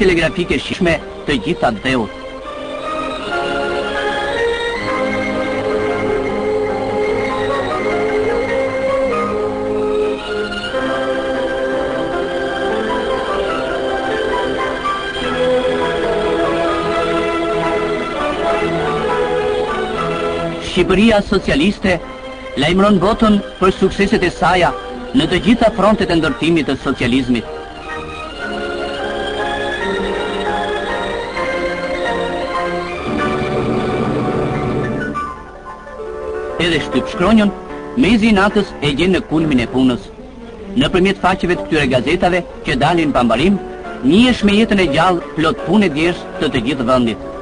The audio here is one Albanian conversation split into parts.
Telegrafike shqipme të gjithë atdheut. Shqipëria socialiste lajmëron botën për sukseset e saja në të gjitha frontet e ndërtimit të socializmit. Edhe shtypshkronjën, mezi i natës e gjen në kulmin e punës. Nëpërmjet faqeve të këtyre gazetave që dalin pa mbarim, njihesh me jetën e gjallë plot punë e djersë të të gjithë vendit.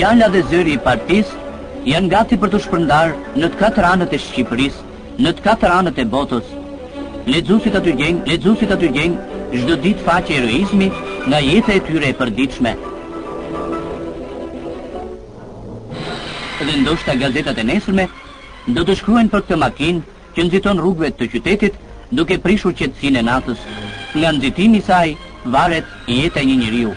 Fjala dhe zëri i partisë janë gati për t'u shpërndarë në të katër anët e Shqipërisë, në të katër anët e botës. Lexuesit aty gjejnë, lexuesit aty gjejnë çdo ditë faqe heroizmi nga jeta e tyre e përditshme. Dhe ndoshta gazetat e nesërme do të shkruajnë për këtë makinë që nxiton rrugëve të qytetit duke prishur qetësinë e natës. Nga nxitimi i saj varet jeta e një njeriu.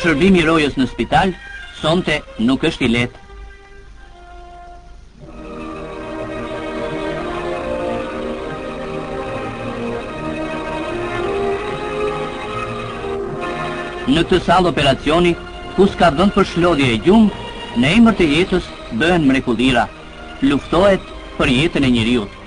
Shërbimi i rojës në spital sonte nuk është i lehtë. Në këtë sallë operacioni, ku s'ka vend për shlodhje e gjumë, në emër të jetës bëhen mrekullira, luftohet për jetën e njeriut.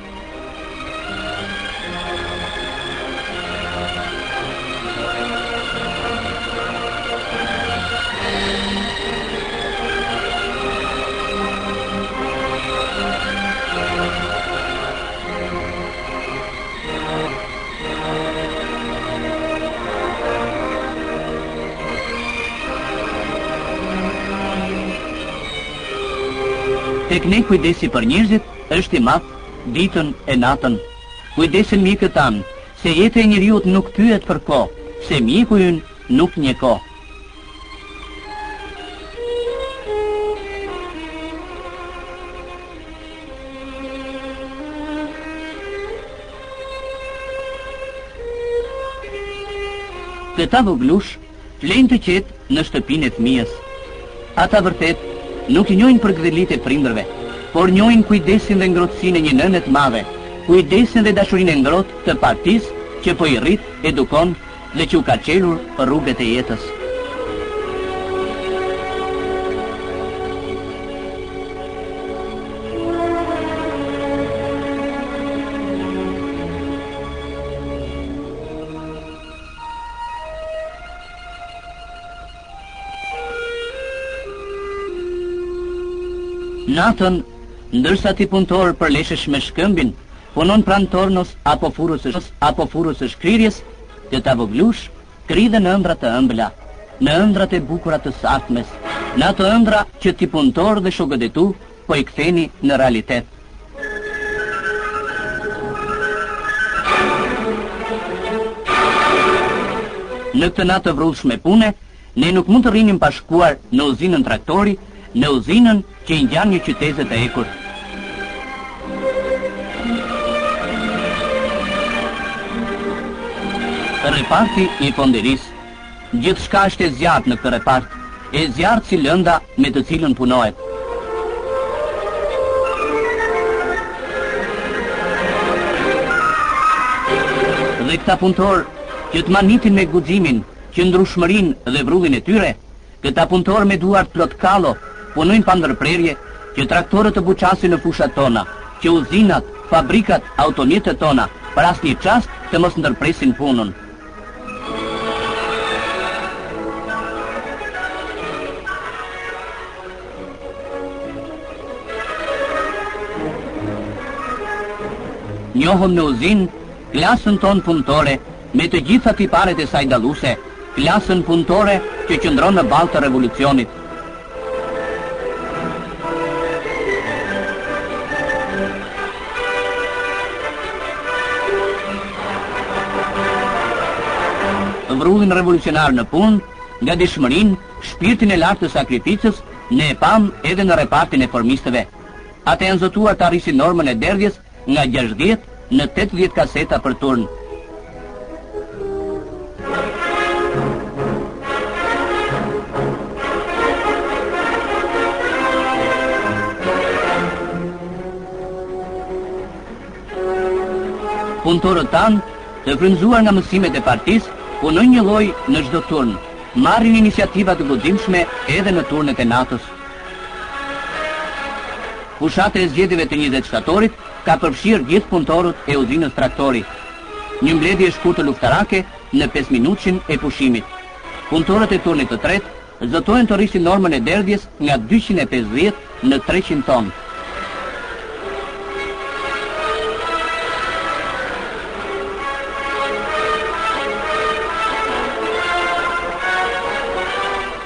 Tek ne kujdesi për njerëzit është i madh ditën e natën. Kujdesen mjekët tanë, se jeta e njeriut nuk pyet për kohë, se mjeku ynë nuk njeh kohë. Këta vogëlushë flejnë të qetë në shtëpinë e fëmijës. Ata vërtet nuk i njohin përkëdhelitë e prindërve, por njohin kujdesin dhe ngrohtësinë e një nëne të madhe, kujdesin dhe dashurinë e ngrohtë të partisë që po i rrit, edukon dhe që u ka çelur rrugët e jetës. Natën, ndërsa ti punëtor përleshesh me shkëmbin, punon pranë tornos apo furrës së apo furrës së shkrirjes, këta vogëlushë kridhen në ëndrra të ëmbla, në ëndrrat e bukura të së ardhmes, në ato ëndrra që ti punëtor dhe shokët e tu po i ktheni në realitet. Në këtë natë të vrullshme pune, ne nuk mund të rrinim pa shkuar në uzinën traktori, në uzinën që i ngjan një qyteze të hekurt. Reparti i fonderisë. Gjithçka është e zjarrtë në këtë repart, e zjarrtë si lënda me të cilën punohet. Dhe këta punëtorë që të mahnitin me guximin, qëndrueshmërinë dhe vrullin e tyre, Këta punëtorë me duart plot kallo punojnë pa ndërprerje që traktorët të buçasin në fushat tona, që uzinat, fabrikat, automjetet tona për asnjë çast të mos ndërpresin punën. Njohëm në uzinë klasën tonë punëtore me të gjitha tiparet e saj dalluese, klasën punëtore që qëndron në ballë të revolucionit. Vrullin revolucionar në punë, gatishmërinë, shpirtin e lartë të sakrificës, ne e pamë edhe në repartin e formistëve. Ata janë zotuar ta rrisin normën e derdhjes nga 60 në 80 kaseta për turn. Punëtorët tanë, të frymëzuar nga mësimet e partisë, punojnë njëlloj në çdo turn, marrin iniciativa të guximshme edhe në turnet e natës. Fushata e zgjedhjeve të 20 shtatorit ka përfshirë gjithë punëtorët e uzinës Traktori. Një mbledhje e shkurtër luftarake në 5 minutshin e pushimit. Punëtorët e turnit të tretë zotohen të rrisin normën e derdhjes nga 250 në 300 ton.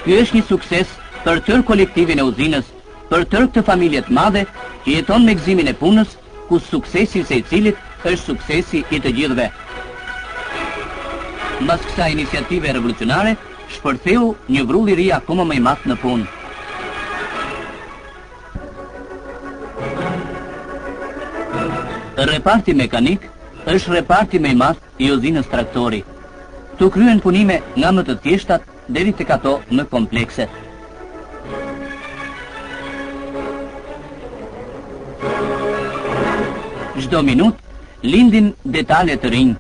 Ky është një sukses për tërë kolektivin e uzinës, për tërë këtë familje të madhe që jeton me gëzimin e punës, ku suksesi i sejcilit është suksesi i të gjithëve. Mbas kësaj iniciative revolucionare, shpërtheu një vrull i ri akoma më i madh në punë. Reparti mekanik është reparti më i madh i uzinës Traktori. Këtu kryhen punime nga më të thjeshtat deri tek ato më komplekse. Çdo minutë lindin detale të rinj.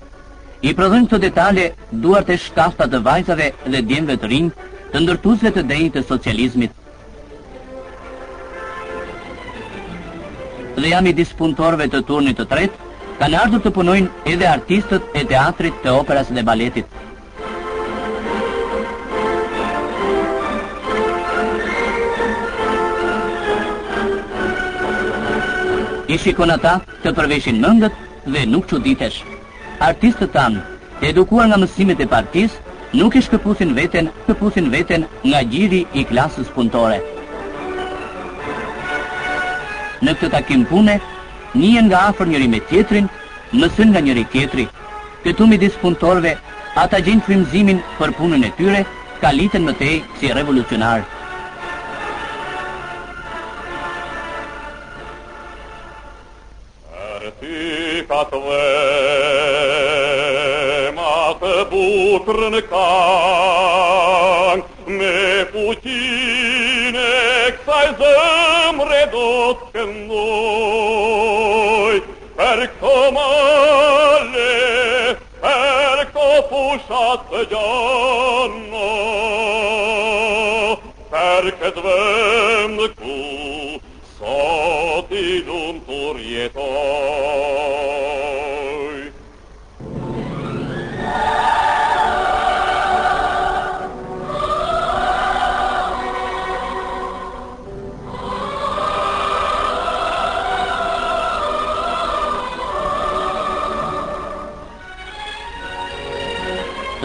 I prodhojnë këto detale duart e shkathta të vajzave dhe djemve të rinj, të ndërtuesve të denjë të socializmit. Dhe ja midis punëtorëve të turnit të tretë, kanë ardhur të punojnë edhe artistët e teatrit të operas dhe baletit. I shikon ata të përveshin mëngët dhe nuk çuditesh. Artistët tanë, të edukuar nga mësimet e partisë, nuk e shkëpusin veten, shkëpusin veten nga gjiri i klasës punëtore. Në këtë takim pune, njihen nga afër njëri me tjetrin, mësojnë nga njëri tjetri. Këtu midis punëtorëve, ata gjejnë frymëzimin për punën e tyre, kaliten më tej si revolucionarë. Për ty atdhe ma të bukurën kangë, me fuqinë e kësaj zëmre do të këndoj. Për këto male, për këto fusha të gjana, për këtë vend ku sot i lumtur jetoj.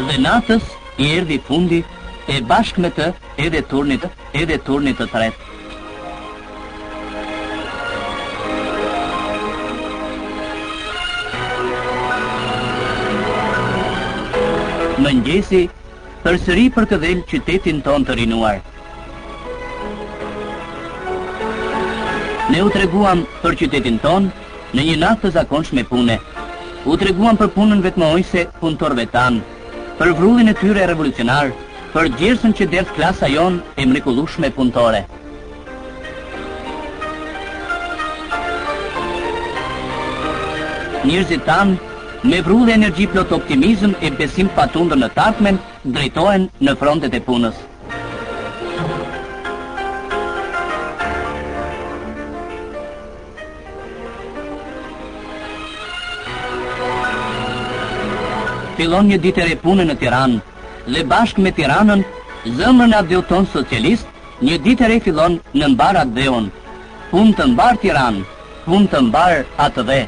Dhe natës i erdhi fundi e bashkë me të edhe turnit, edhe turnit të tretë. Mëngjesi përsëri përkëdhel qytetin tonë të rinuar. Ne u treguam për qytetin tonë në një natë të zakonshme pune. U treguam për punën vetëmohuese punëtorëve tanë, për vrullin e tyre revolucionar, për djersën që derdh klasa jonë e mrekullueshme punëtore. Njerëzit tanë, me vrull e energji plot optimizëm e besim të patundur në të ardhmen, drejtohen në frontet e punës. Fillon një ditë e re pune në Tiranë dhe bashkë me Tiranën, zemrën e atdheut tonë socialist, një ditë e re fillon në mbarë atdheun. Punë të mbarë Tiranë, punë të mbarë atdhe.